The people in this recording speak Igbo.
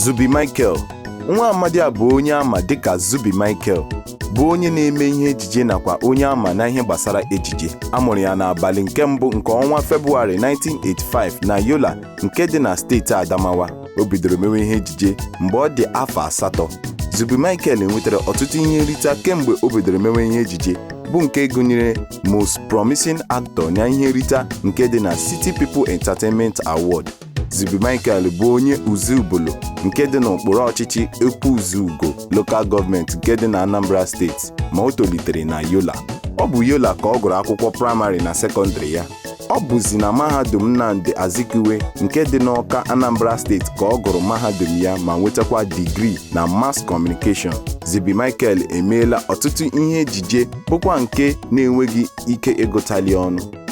Zubby Michael. Nwa amadi a bụ onye ama dịka Zubby Michael, bụ onye na-eme ihe ejije nakwa onye ama na ihe gbasara ejije. A mụrụ ya n'abalị nke mbụ nke ọnwa Febụwarị 1985 na Yola nke dị na steeti Adamawa. O bidoro mewe ihe ejije mgbe ọ dị afọ 8. Zubby Michael nwetara ọtụtụ ihe nrite kemgbe o bidoro mewe ihe ejije, bụ nke gụnyere Most Promising Actor na ihe nrite nke dị na City People Entertainment Award. Zubby Michael bụ onye Uzuebolo nke dị n'okpuru ọchịchị Ekwuzugo Local Government nke dị na Anambra Steeti, ma o tolitere na Yola. Ọ bụ Yola ka ọ gụrụ akwụkwọ praịmarị na sekọndịrị ya. Ọ bụzi na mahadum Nnamdi Azikiwe nke dị n'Awka, Anambra Steeti ka ọ gụrụ mahadum ya ma nwetakwa digrii na Mass Communication. Zubby Michael emeela ọtụtụ ihe ejije, bụkwa nke na-enweghị ike ịgụtali ọnụ.